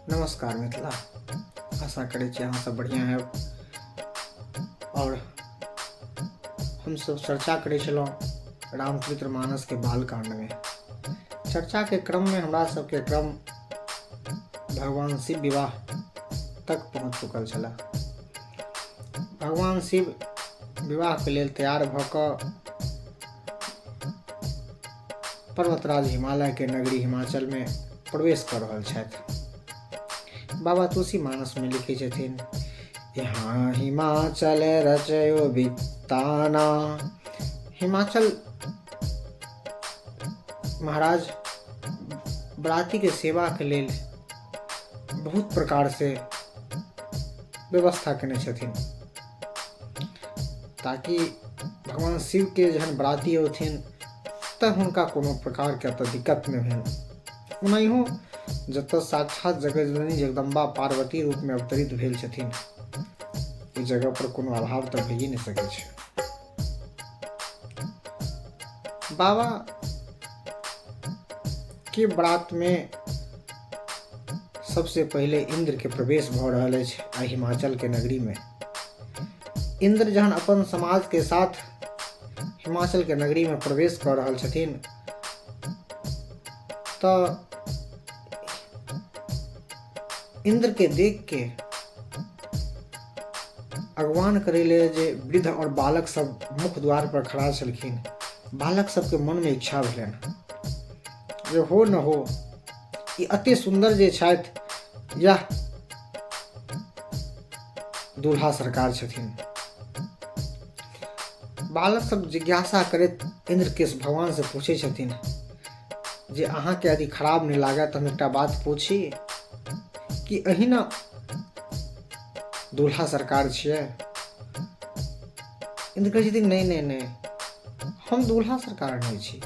नमस्कार मिथिला, आशा करै छी अहाँ सब बढ़िआँ हैब। आओर हमसब चर्चा करै छलहुँ रामचरित्र मानसके बालकाण्डमे। चर्चाके क्रममे हमरा सबके क्रम भगवान शिव विवाह तक पहुँच चुकल छलए। भगवान शिव विवाहके लेल तैयार भऽ कऽ पर्वतराज हिमालयके नगरी हिमाचलमे प्रवेश कऽ रहल छथि। बाबा तुलसी मानसमे लिखै छथिन, यहाँ हिमाचल रचयो बिताना। हिमाचल महाराज बरातीके सेवाके लेल बहुत प्रकारसँ व्यवस्था केने छथिन ताकि भगवान शिवके जहन बराती औथिन तऽ हुनका कोनो प्रकारके एतऽ दिक्कत नहि भेल। ओनाहियो जतऽ साक्षात जगतजननी जगदम्बा पार्वती रूपमे अवतरित भेल छथिन, ओहि जगह पर कोनो अभाव तऽ भइए नहि सकै छै। बाबा के बरातमे सबसे पहिले इन्द्रके प्रवेश भऽ रहल अछि आ हिमाचलके नगरीमे। इन्द्र जहन अपन समाजके साथ हिमाचलके नगरीमे प्रवेश कऽ रहल छथिन तऽ इन्द्रके देखके अगवान करै ले जे वृद्ध आओर बालक सब मुख्य द्वार पर खड़ा छलखिन, बालक सबके मनमे इच्छा भेलनि जे हो न हो ई अति सुन्दर जे छथि यह दूल्हा सरकार छथिन। बालक सब जिज्ञासा करैत इन्द्र के भगवान से पूछै छथिन जे अहाँके यदि खराब नहि लागत तऽ हम एकटा बात पूछी कि अहिना दूल्हा सरकार छियै? इन्द्र कहै छथिन नहि नहि नहि, हम दूल्हा सरकार नहि छी,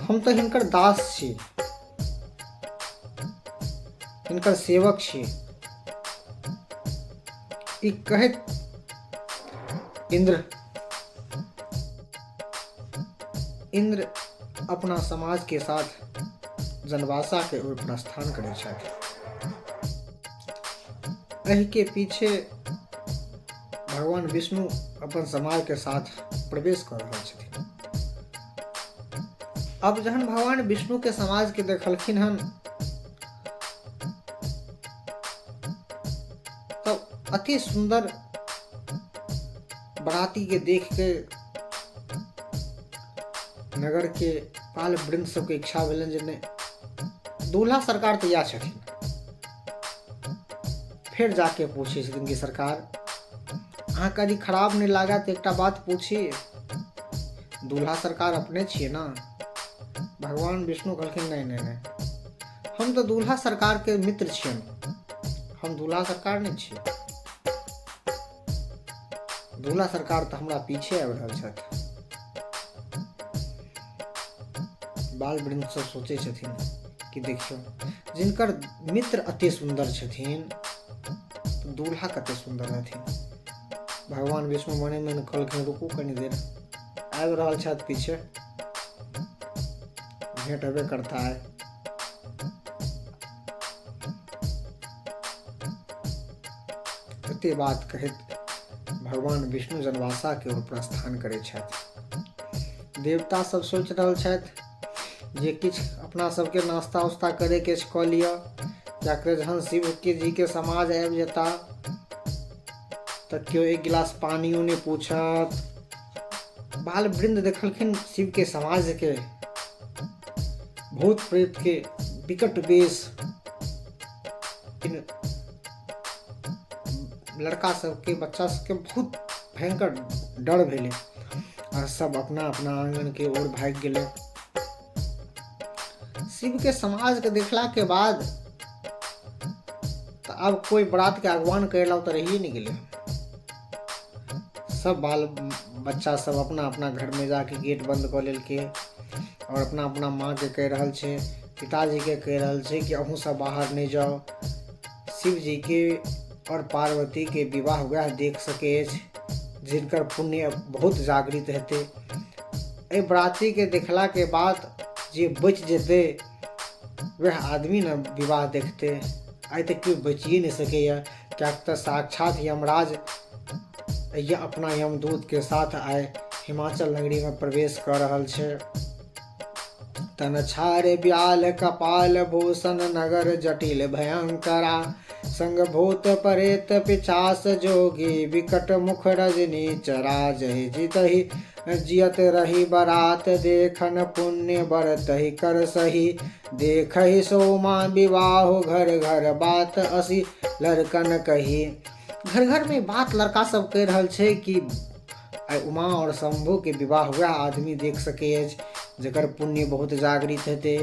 हम तऽ हिनकर दास छी, हिनकर सेवक छी। ई कहैत इन्द्र इन्द्र अपना समाज के साथ जनवासा के ओर प्रस्थान करै छथि। एहि के पीछे भगवान विष्णु अपन समाज के साथ प्रवेश कऽ रहल छथिन। अब जहन भगवान विष्णु के समाज के देखलखिन हन तब अति सुंदर बराती के देख के नगर के बाल वृंद सबके इच्छा भेलनि जे नहि, दूल्हा सरकार तऽ इएह छथिन। फेर जाके पूछै छथिन कि सरकार अहाँके यदि खराब नहि लागत तऽ एकटा बात पूछी, दूल्हा सरकार अपने छियै ने? भगवान विष्णु कहलखिन नहि नहि नहि, हम तऽ दूल्हा सरकारके मित्र छियनि, हम दूल्हा सरकार नहि छियै, दूल्हा सरकार तऽ हमरा पीछे आबि रहल छथि। बाल वृंद सब सोचै छथिन कि देखियौ जिनकर मित्र अति सुन्दर छथिन तऽ दूल्हा कते सुन्दर रहथिन। भगवान विष्णु मने मन कहलखिन रुकू कनी देर, आबि रहल छथि पीछे, भेंट हेबे करता है। एते बात कहैत भगवान विष्णु जनवासा के ओर प्रस्थान करै छथि। देवता सब सोचि रहल छथि जे किछु अपना सबके नास्ता उस्ता करैके अछि कऽ लिअ, कियाकि जहन शिव के जी के समाज आबि जेता तऽ केओ एक गिलास पानियो नहि पूछत। बाल वृंद देखलखिन शिव के समाज के भूत प्रेत के विकट वेश, लड़का सबके बच्चा सबके बहुत भयंकर डर भेलै आ सब अपना अपना आंगन के ओर भागि गेलै। शिव के समाज के देखला के बाद तऽ आब कोइ बरात के आह्वान करै ला तऽ रहिए नहि गेलै। सब बाल बच्चा सब अपना अपना घर में जाके गेट बंद कऽ लेलकै और अपना अपना माँ के कहि रहल छै, पिताजी के कहि रहल छै कि अहूँ सब बाहर नहि जाउ, शिव जी के और पार्वती के विवाह वएह देख सकै अछि जिनकर पुण्य बहुत जागृत हेतै। एहि बराती के देखला के बाद जे बचि जेतै वएह आदमी ने विवाह देखतै। आइ तऽ केओ बचिए नहि सकैए, किएक तऽ साक्षात यमराज अपना यमदूतके साथ आइ हिमाचल नगरीमे प्रवेश कऽ रहल छै। तन छारे ब्याल कपाल भूषण नगर जटिल भयंकरा, संग भूत प्रेत पिचास जोगी विकट मुख रजनी चरा। जहि जितहि जियत रही बरात देखन पुण्य बरतहि कर सही, देखहि सोमा विवाह घर घर बात असी लड़कन कही। घर घर में बात लड़का सब कहि रहल छै कि आइ उमा आओर शम्भूके विवाह वएह आदमी देख सकै अछि जकर पुण्य बहुत जागृत हेतै,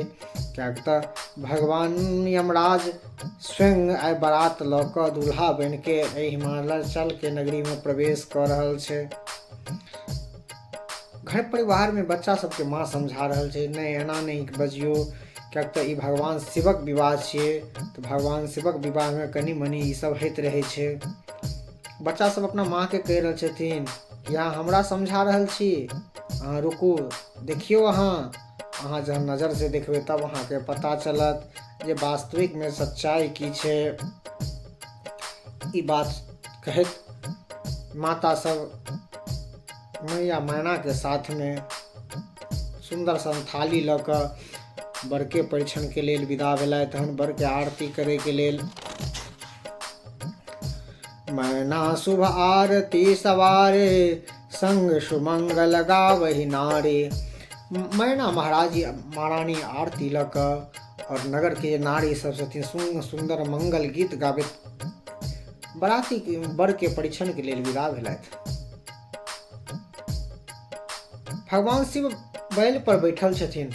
किएक तऽ भगवान यमराज स्वयं आइ बारात लऽ कऽ दूल्हा बनिके एहि हिमाचलके नगरीमे प्रवेश कऽ रहल छै। घर परिवारमे बच्चा सबके माँ समझा रहल छै, नहि एना नहि बजियौ, किएक तऽ ई भगवान शिवक विवाह छियै, तऽ भगवान शिवक विवाहमे कनि मनि ई सब होइत रहै छै। बच्चा सब अपना माँके कहि रहल छथिन कि अहाँ हमरा समझा रहल छी, अहाँ रुकू, देखियौ, अहाँ अहाँ जहन नजरसँ देखबै तब अहाँके पता चलत जे वास्तविकमे सच्चाइ की छै। ई बात कहैत माता सब मैया मैनाके साथमे सुन्दर सन थाली लऽ कऽ बरके परिछनके लेल विदा भेलथि। तहन बरके आरती करैके लेल मैना शुभ आरती सवारे, संग सुमंगल गावहि नारे। मैना महाराज महारानी आरती लऽ कऽ आओर नगरके जे नारी सब छथिन सुन्दर मंगल गीत गाबैत बराती बरके परिछनके लेल विदा भेलथि। भगवान शिव बैल पर बैठल छथिन,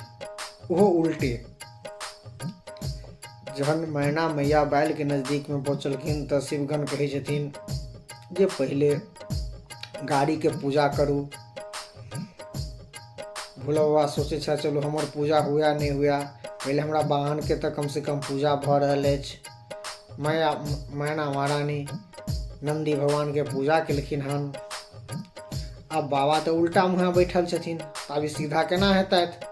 ओहो उल्टे। जहन मैना मैया बैलके नजदीकमे पहुँचलखिन तऽ शिवगण कहै छथिन जे पहिले गाड़ीके पूजा करू। भोला बाबा सोचै छथि चलू हमर पूजा हुए नहि हुए, पहिले हमरा वाहनके तऽ कमसँ कम पूजा भऽ रहल अछि। मैया मैना महारानी नन्दी भगवानके पूजा केलखिन हन। आब बाबा तऽ उल्टा मुँहे बैठल छथिन, तऽ आब ई सीधा केना हेतथि?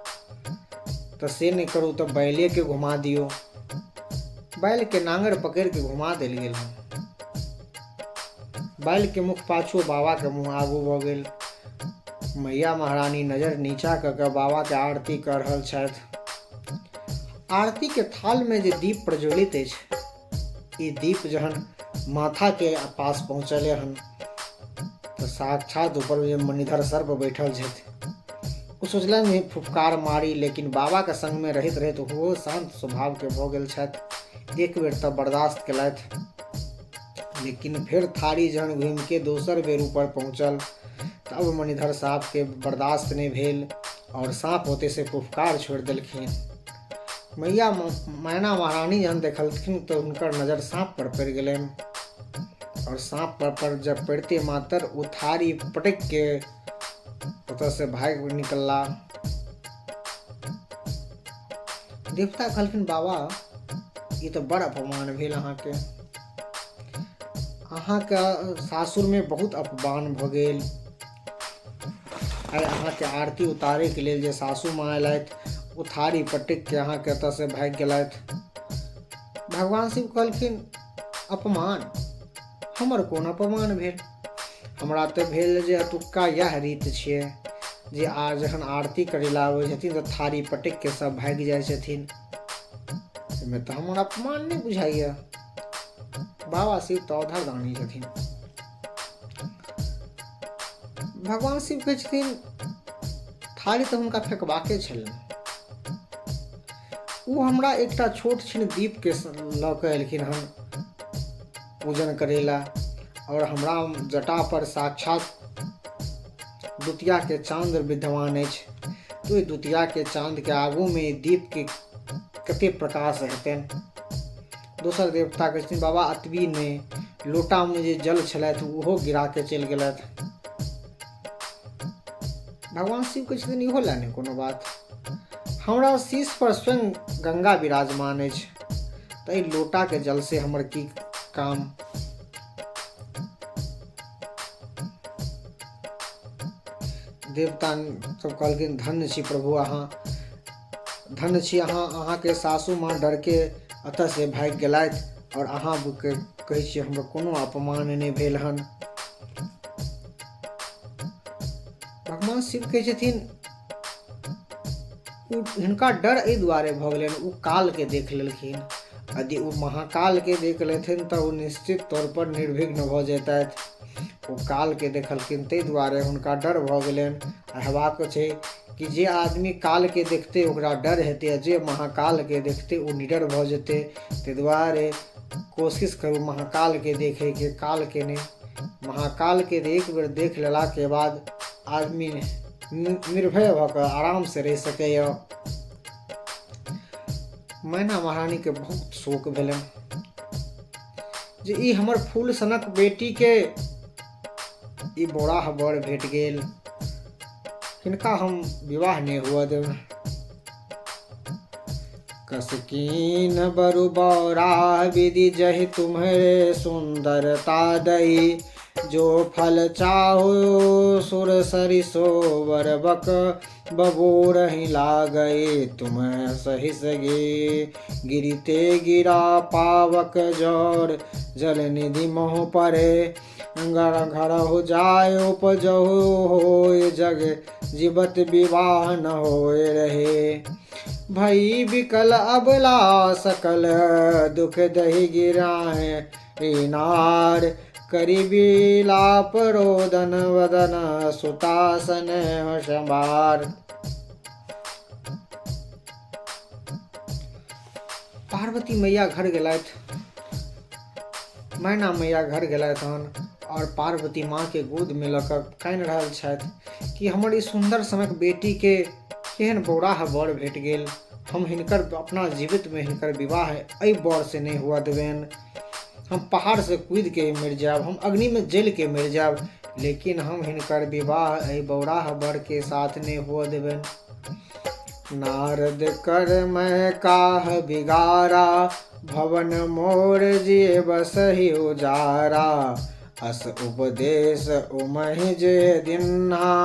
तऽ से नहि करू तऽ बैलेके घुमा दियौ। बैलके नाङ्गर पकड़िके घुमा देल गेल हन। बैलके मुख पाछू, बाबाके मुँह आगू भऽ गेल। मैया महारानी नजर नीचा कऽ कऽ बाबाके आरती कऽ रहल छथि। आरतीके थालमे जे दीप प्रज्वलित अछि, ई दीप जहन माथाके पास पहुँचलै हन तऽ साक्षात ऊपरमे जे मणिधर सर्प बैठल छथि, ओ सोचलनि जे फुफकार मारी, लेकिन बाबाके संगमे रहैत रहैत ओहो शान्त स्वभावके भऽ गेल छथि। एक बेर तऽ बर्दाश्त केलथि, लेकिन फेर थारी जहन घुमिके दोसर बेर ऊपर पहुँचल तब मणिधर साँपके बर्दाश्त नहि भेल आओर साँप ओतयसँ फुफकार छोड़ि देलखिन। मैया मैना महारानी जहन देखलखिन तऽ हुनकर नजर साँप पर पड़ि गेलनि आओर साँप पर जब पड़िते मातर ओ थारी पटकि के ओतयसँ भागि निकलला। देवता कहलखिन, बाबा ई तऽ बड़ अपमान भेल अहाँके, अहाँके सासुरमे बहुत अपमान भऽ गेल। आइ अहाँके आरती उतारैके लेल जे सासू माँ अयलथि ओ थारी पटकिके अहाँके एतऽसँ भागि गेलथि। भगवान शिव कहलखिन, अपमान? हमर कोन अपमान भेल? हमरा तऽ भेल जे एतुक्का इएह रीत छियै जे आ जखन आरती करै लए आबै छथिन तऽ थारी पटकिके सब भागि जाइ छथिन, एहिमे तऽ हमर अपमान नहि बुझाइए। बाबा शिव तऽ औधरदानी छथिन। भगवान शिव कहै छथिन थारी तऽ हुनका फेकबाके छलनि, ओ हमरा एकटा छोट छिन दीपके लऽ कऽ एलखिन हन पूजन करै लए आओर हमरा जटा पर साक्षात द्वितीयाके चाँद विद्यमान अछि, तऽ ओहि द्वितीयाके चाँदके आगूमे दीपके कते प्रकाश हेतनि। दोसर देवता कहै छथिन, बाबा एतबी नहि, लोटामे जे जल छलथि ओहो गिराके चलि गेलथि। भगवान शिव कहै छथिन, इहो लए नहि कोनो बात, हमरा शीश पर स्वयं गंगा विराजमान अछि, तऽ एहि लोटाके जलसँ हमर की काम? देवता सब कहलखिन, धन्य छी प्रभु अहाँ। धन्य छी अहाँ। अहाँके सासू माँ डरके एतऽसँ भागि गेलथि आओर अहाँके कहै छी हमरा कोनो अपमान नहि भेल हन। भगवान शिव कहै छथिन ओ हिनका डर एहि दुआरे भऽ गेलनि, ओ कालके देख लेलखिन। यदि ओ महाकालके देख लेथिन तऽ ओ निश्चित तौरपर निर्विघ्न भऽ जेतथि। ओ कालके देखलखिन ताहि दुआरे हुनका डर भऽ गेलनि। आ हेबाक छै कि जे आदमी कालके देखतै ओकरा डर हेतै, आ जे महाकालके देखतै ओ निडर भऽ जेतै। ताहि दुआरे कोशिश करू महाकालके देखैके, कालके नहि। महाकालके एक बेर देख लेलाके बाद आदमी निर्भय भऽ कऽ आरामसँ रहि सकैए। मैना महारानीके बहुत शोक भेलनि जे ई हमर फूल सनक बेटीके ई बोराह बर भेट गेल, हिनका हम विवाह नहि हुअ देब। कसकीन बरु बौरा विधि जहि तुम्हरे सुंदरता दई, जो फल चाहो सुर सरिसो वर बक बबूर ही लागई, तुम सही सगे गिरते गिरा पावक जौर जल निधि मोह परे, घर घर हो जाय उपजहु होय जग जीवत विवाह न होय रहे, भई बिकल अबला सकल दुख दही गिराए नार, करी विलाप रोदन वदन सुतासन संभार। पार्वती मैया घर गेलथि, मैना मैया घर गेलथि हन आओर पार्वती माँके गोदमे लऽ कऽ कानि रहल छथि कि हमर ई सुन्दर सनक बेटीके केहन बौराह बर भेट गेल, हम हिनकर अपना जीवितमे हिनकर विवाह एहि बरसँ नहि हुअ देबनि, हम पहाड़सँ कूदिके मरि जायब, हम अग्निमे जलिके मरि जायब, लेकिन हम हिनकर विवाह एहि बौराह बरके साथ नहि हुअ देबनि। नारद कर मैं काह बिगारा, भवन मोर जिय बसहि उजारा, अस उपदेश उमहि जे दिन्हा,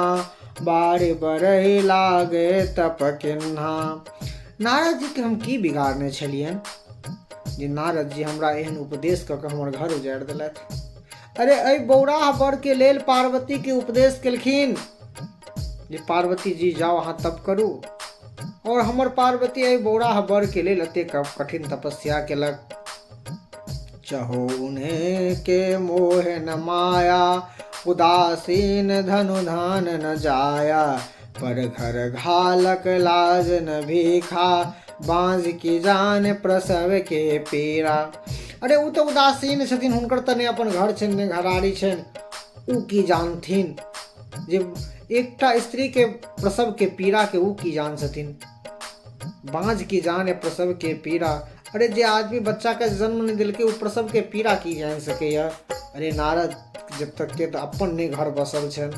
बारि बरहि लागे तप किन्हा। नारद जी के हम की बिगाड़ने छलियनि जे नारद जी हमरा एहन उपदेश कऽ कऽ हमर घर उजाड़ि देलथि। अरे एहि बौराह बर के लेल पार्वती के उपदेश केलखिन जे पार्वती जी जाओ अहाँ तप करू, और हमर पार्वती एहि बौराह बर के लेल एतेक कठिन तपस्या केलक। चहो उन्हें के मोह न माया, उदासीन धनु धान न जाया, पर घर घालक लाज न भीखा, बाँझ की जान प्रसव के पीड़ा। अरे ओ तऽ उदासीन छथिन, हुनकर तऽ नहि अपन घर छनि नहि घरारी छनि, ओ की जानथिन जे एकटा स्त्रीके प्रसवके पीड़ाके ओ की जान छथिन। बाँझ की जान प्रसव के पीड़ा। अरे जे आदमी बच्चाके जन्म नहि देलकै ओ प्रसवके पीड़ा की जानि सकैए। अरे नारद जब तक के तऽ अपन नहि घर बसल छनि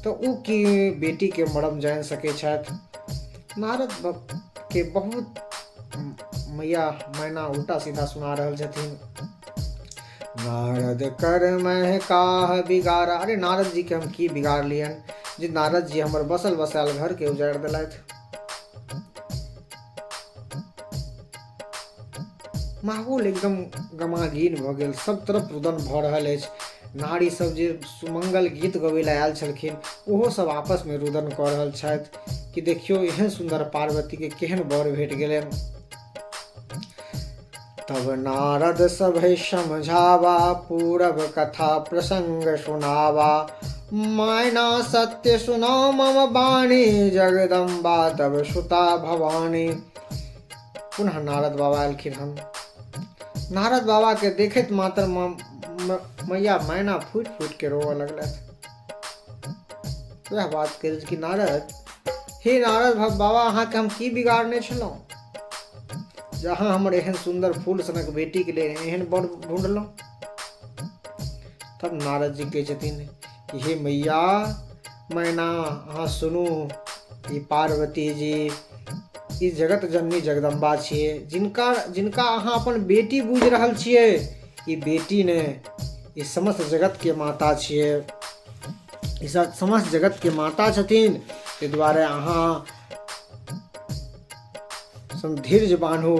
तऽ ओ की बेटीके मरम जानि सकै छथि। नारद के बहुत मैया मैना उल्टा सीधा सुना रहल छथिन। नारद कर मह काह बिगाड़ा। अरे नारद जी के हम की बिगाड़ लियनि जे नारद जी हमर बसल बसायल घर के उजाड़ि देलथि। माहौल एकदम गमागीन भऽ गेल, सब तरफ रुदन भऽ रहल अछि। नारी सब जे सुमंगल गीत गबै लए आयल छलखिन ओहो सब आपसमे रुदन कऽ रहल छथि कि देखियौ एहन सुन्दर पार्वतीके केहन वर भेट गेलनि। तब नारद सभै समझावा, पूरब कथा प्रसंग सुनावा, मायना सत्य सुनाओ मम बाणी, जगदम्बा तब सुता भवानी। पुनः नारद बाबा एलखिन हन। नारद बाबा के देखैत मात्र मैया मैना फूटि फूटि के रोअ लगलथि। वएह बात कहि कि नारद, हे नारद बाबा, अहाँके हम की बिगाड़ने छलहुँ जे अहाँ हमर एहन सुन्दर फूल सनक बेटीके लेल एहन वर ढूँढलहुँ। तब नारद जी कहै छथिन कि हे मैया मैना, अहाँ सुनू, ई पार्वती जी ई जगत जननी जगदम्बा छियै, जिनका जिनका अहाँ अपन बेटी बुझि रहल छियै, ई बेटी नहि, ई समस्त जगतके माता छियै, ई सब समस्त जगतके माता छथिन। ताहि दुआरे अहाँ धीरज बान्हू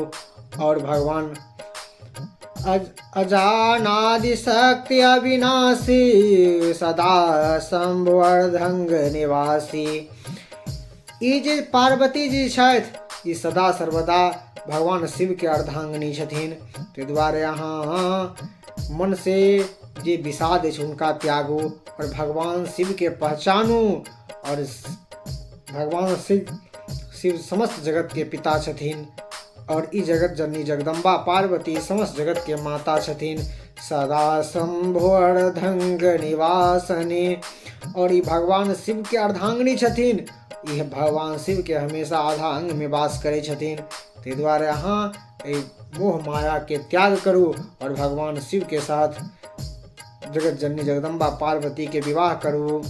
आओर भगवान अजानादि शक्ति अविनाशी सदा शम्भु अर्धंग निवासी। ई जे पार्वती जी छथि ई सदा सर्वदा भगवान शिवके अर्धांगिनी छथिन। ताहि दुआरे अहाँ मन से जे विषाद अछि हुनका त्यागू आओर भगवान शिवके पहचानू। आओर भगवान शिव शिव समस्त जगतके पिता छथिन आओर ई जगत जननी जगदम्बा पार्वती समस्त जगतके माता छथिन। सदा शम्भु अर्धंग निवासनी, आओर ई भगवान शिवके अर्धांगिनी छथिन। ई भगवान शिवके हमेशा आधा अंगमे वास करै छथिन। ताहि दुआरे अहाँ एहि मोह मायाके त्याग करू आओर भगवान शिवके साथ जगत जननी जगदम्बा पार्वतीके विवाह करू।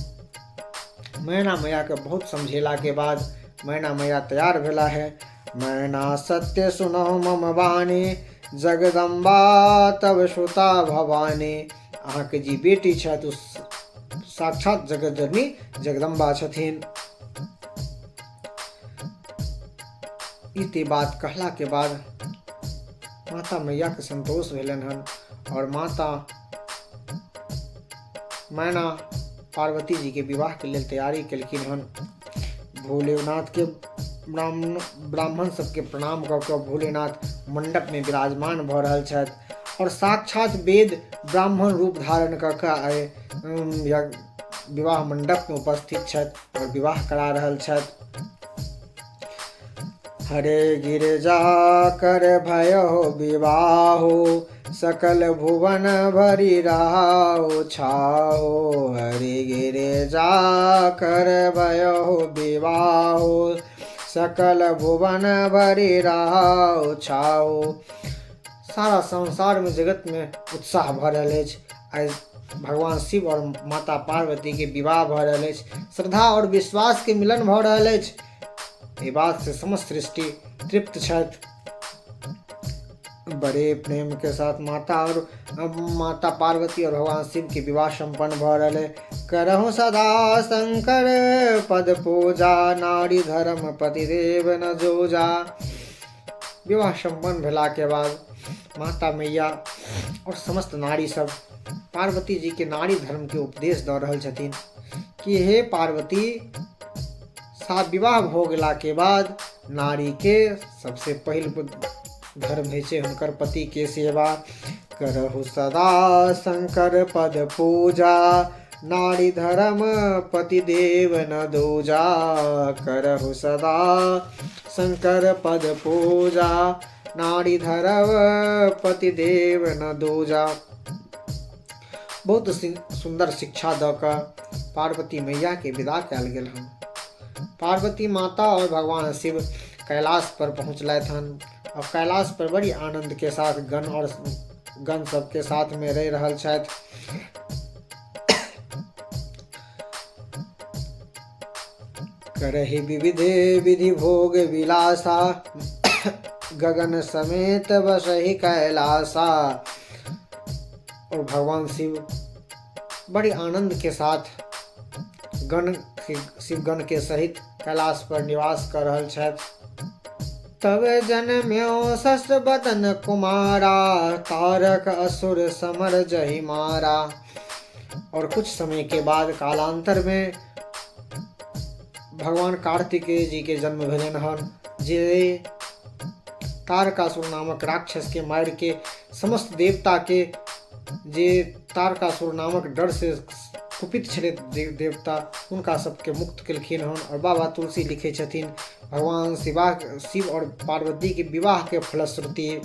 मैना मैयाके बहुत समझेलाके बाद मैना मैया तैयार भेला है। मैना सत्य सुनौ मम वाणी, जगदम्बा तब सुता भवानी। अहाँके जे बेटी छथि ओ साक्षात जगत जननी जगदम्बा छथिन। ई बात कहलाके बाद माता मैयाके संतोष भेलनि हन आओर माता मैना पार्वती जीके विवाहके लेल तैयारी केलखिन हन। भोलेनाथके ब्राह्मण सबके प्रणाम कऽ कऽ भोलेनाथ मंडपमे विराजमान भऽ रहल छथि आओर साक्षात वेद ब्राह्मण रूप धारण कऽ कऽ आइ विवाह मंडपमे उपस्थित छथि आओर विवाह करा रहल छथि। हरे गिरजा कर भय हो विवाहो, सकल भुवन भरि रहाओ छाहो। हरे गिरजा कर भय हो विवाहो, सकल भुवन भरि रहाओ छाहो। सारा संसारमे जगतमे उत्साह भऽ रहल अछि। आइ भगवान शिव आओर माता पार्वतीके विवाह भऽ रहल अछि, श्रद्धा आओर विश्वासके मिलन भऽ रहल अछि। एहि बातसँ समस्त सृष्टि तृप्त छथि। बड़े प्रेम के साथ माता और माता पार्वती और भगवान शिव के विवाह संपन्न भऽ रहल है। करहु सदा शंकर पद पूजा, नारी धर्म पतिदेव न जोजा। विवाह संपन्न भेला के बाद माता मैया और समस्त नारी सब पार्वती जी के नारी धर्म के उपदेश दऽ रहल छथिन कि हे पार्वती, सा विवाह भऽ गेला के बाद नारी के सबसे पहिल धर्म होइ छै हुनकर पति के सेवा। करहु सदा शंकर पद पूजा, नारी धर्म पति देव न दूजा। करहु सदा शंकर पद पूजा, नारी धर्म पति देव न दूजा। बहुत सुन्दर शिक्षा दऽ कऽ पार्वती मैया के विदा कयल गेल हन। पार्वती माता और भगवान शिव कैलाश पर पहुँचलथि हन और कैलाश पर बड़ी आनंद के साथ गण और गण सबके साथ में रहि रहल छथि। करहि विविधे विधि भोग विलासा, गगन समेत बसहि कैलासा। और भगवान शिव बड़ी आनंद के साथ गण शिवगण के सहित कैलाश पर निवास कर रहल छथि। तब जन्म्यो शस्त्र बदन कुमारा, तारक असुर समर जहि मारा। और कुछ समय के बाद कालांतर में भगवान कार्तिकेय जी के जन्म भेलनि हन, जे तारकासुर नामक राक्षस के मारि के समस्त देवता के, जे तारकासुर नामक डर से कुपित छलै देवता, हुनका सबके मुक्त केलखिन हन। और बाबा तुलसी लिखै छथिन भगवान शिव और पार्वती के विवाह के फलश्रुति,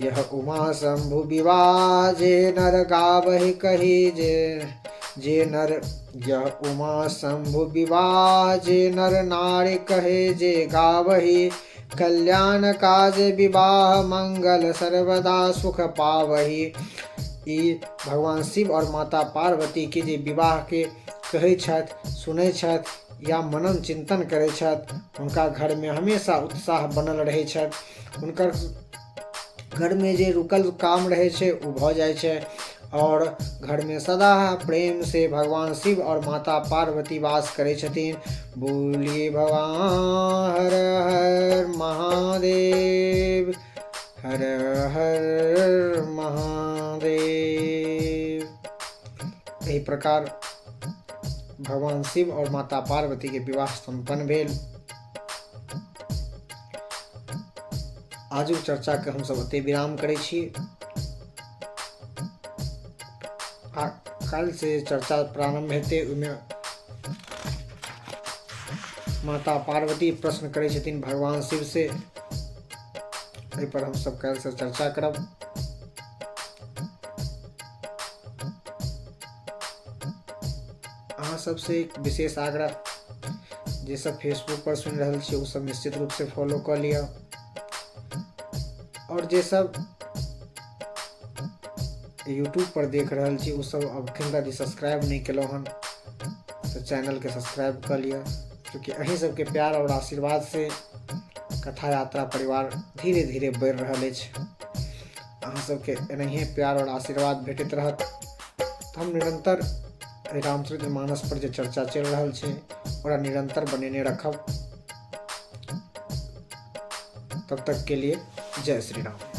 यह उमा शंभु विवाह जे नर गावहि कही जे नर, यह उमा शंभु विवाह जे नर नारी कहे जे गावहि, कल्याण काज विवाह मंगल सर्वदा सुख पावहि। ई भगवान शिव और माता पार्वती के जे विवाह के कहै छथि, सुनै छथि या मनन चिंतन करै छथि, हुनका घर में हमेशा उत्साह बनल रहै छथि। हुनकर घर में जे रुकल काम रहै छै ओ भऽ जाइ छै आओर घरमे सदा प्रेमसँ भगवान शिव आओर माता पार्वती वास करै छथिन। बोलिए भगवान हर हर महादेव, हर हर महादेव। एहि प्रकार भगवान शिव आओर माता पार्वतीके विवाह सम्पन्न भेल। आजुक चर्चाके हमसभ ओतहि विराम करै छी आ काल्हिसँ चर्चा प्रारम्भ हेतै। ओहिमे माता पार्वती प्रश्न करै छथिन भगवान शिवसँ, एहिपर हमसभ काल्हिसँ चर्चा करब। अहाँ सबसँ एक विशेष आग्रह, जे सब फेसबुक पर सुनि रहल छी ओ सब निश्चित रूपसँ फॉलो कऽ लिअ, आओर जे सब यूट्यूब पर देख रहल छी ओ सब अखन धरि सब्सक्राइब नहि केलहुँ हन तऽ चैनलके सब्सक्राइब कऽ लिअ, चूँकि अहीं सबके प्यार आओर आशीर्वादसँ कथा यात्रा परिवार धीरे धीरे बढ़ि रहल अछि। अहाँ सबके एनाहिए प्यार आओर आशीर्वाद भेटैत रहत तऽ हम निरन्तर एहि रामचरित मानस पर जे चर्चा चलि रहल छै ओकरा निरन्तर बनेने रखब। तब तक के लिए जय श्री राम।